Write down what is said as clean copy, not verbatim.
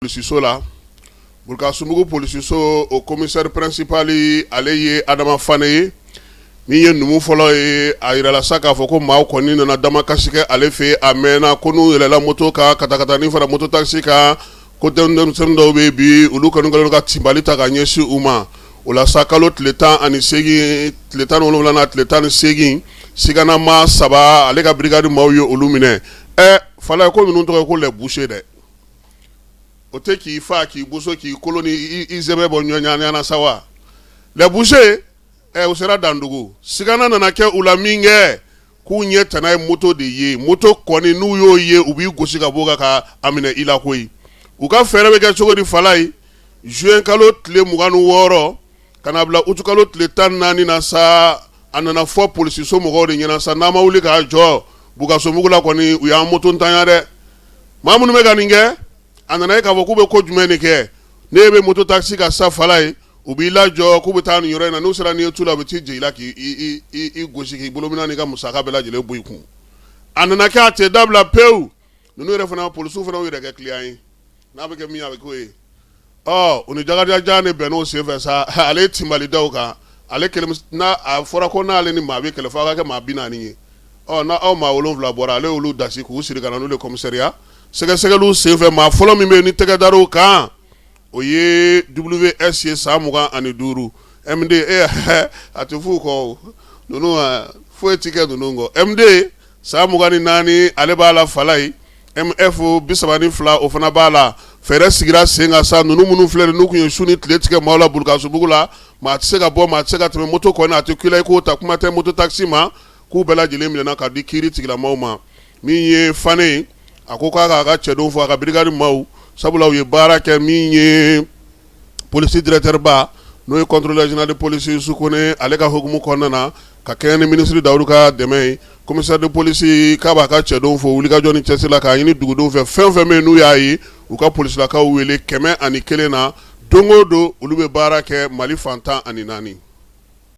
Polisiso la, Bulukasunbugu polisiso, o commissaire principal, ale ye Adama Fane ye, min ye numu fɔlɔ ye. A jirala sa k'a fɔ ko maaw kɔni nana damakasi kɛ ale fɛ a mɛnna, ko n'u yɛlɛla moto kan ka taa ni fara moto taxi kan, ko denmisɛnnin dɔw bɛ bi, olu kɔni kɛlen ka tinbali ta ka ɲɛsin u ma. O la sa, kalo tile 18, tile 17 na, tile 18, sigana maa saba, ale ka brigade maaw ye olu minɛ. Ɛ Falaye, ko ninnu tɔgɔ ye ko les bouchers dɛ. O tɛ k'i fa, k'i boso, k'i kolo ni i sɛmɛ bɔ ɲɔgɔn na sa wa? Les bouchers, ɛ u sera Dandugu. Sigana nana kɛ u la min kɛ, k'u ɲɛ tana ye moto de ye. Moto kɔni, n'u y'o ye, u b'i gosi ka bɔ kan ka a minɛ i la koyi. U ka fɛɛrɛ bɛ kɛ cogo di, Falaye? Juin kalo tile 26 ka na bila août kalo tile 14 na sa, a nana fɔ polisiso mɔgɔw de ɲɛna sa, n'a ma wuli k'a jɔ Bulukasunbugu la kɔni, u y'an moto ntanya dɛ. Maa minnu bɛ ka nin kɛ, a nana ye k'a fɔ k'u bɛ ko jumɛn de kɛ? Ne bɛ moto taxi kan sa, Falaye, u b'i lajɔ k'u bɛ taa nin yɔrɔ in na. N'u sera n'i ye tu la, u bɛ t'i jɛ i la k'i gosi, k'i bolominɛn n'i ka musaka bɛɛ lajɛlen bɔ i kun. A nana kɛ a tɛ dabila pewu. Ninnu yɛrɛ fana, polisiw fana y'u yɛrɛ kɛ client ye. N'a bɛ kɛ min ye, a bɛ k'o ye. Ɔ u ni Jakarija Jan de bɛnn'o senfɛ sa. Ale ye tinbali da u kan. Ale kelen n'a a fɔra ko n'ale ni maa bɛ kɛlɛ, fo a ka kɛ maa 40 ye. Ɔ n'a aw maa wolonwula bɔra, ale y'olu dasi k'u siri ka na n'olu ye commissariat. Sɛgɛsɛgɛliw senfɛ, maa fɔlɔ min bɛ yen ni tɛgɛ dar'o kan, o ye WS ye, san 25, MD. E a tɛ f'u kɔ, ninnu foyi tɛ kɛ ninnu kɔ. MD, san 24, ale b'a la. Falaye, MF, 32, o fana b'a la. Fɛɛrɛ sigira sen kan sa. Ninnu minnu filɛ, n'u tun ye su ni tile tigɛ maaw la Bulukasunbugu la, maa tɛ se ka bɔ, maa tɛ se ka tɛmɛ, moto kɔni a tɛ ku i la i k'o ta, kuma tɛ moto taxi ma, k'u bɛɛ lajɛlen minɛna ka di kiiri tigilamaw ma. Min ye Fane ye, a ko k'a k'a ka cɛdenw fo, a ka brigade maaw, sabula u ye baara kɛ. Min ye polisi directeur ba, n'o ye contrôleur général de police Yusu Kone, ale ka hukumu kɔnɔna na, ka kɛɲɛ ni minisiri Dawudu ka dɛmɛ ye, commissaire de police k'a b'a ka cɛdenw fo wulikajɔ ni cɛsiri la, k'a ɲini dugudenw fɛ, fɛn fɛn bɛ yen n'u y'a ye, u ka polisilakaw wele 101 na. Don o don, olu bɛ baara kɛ Mali fan 14.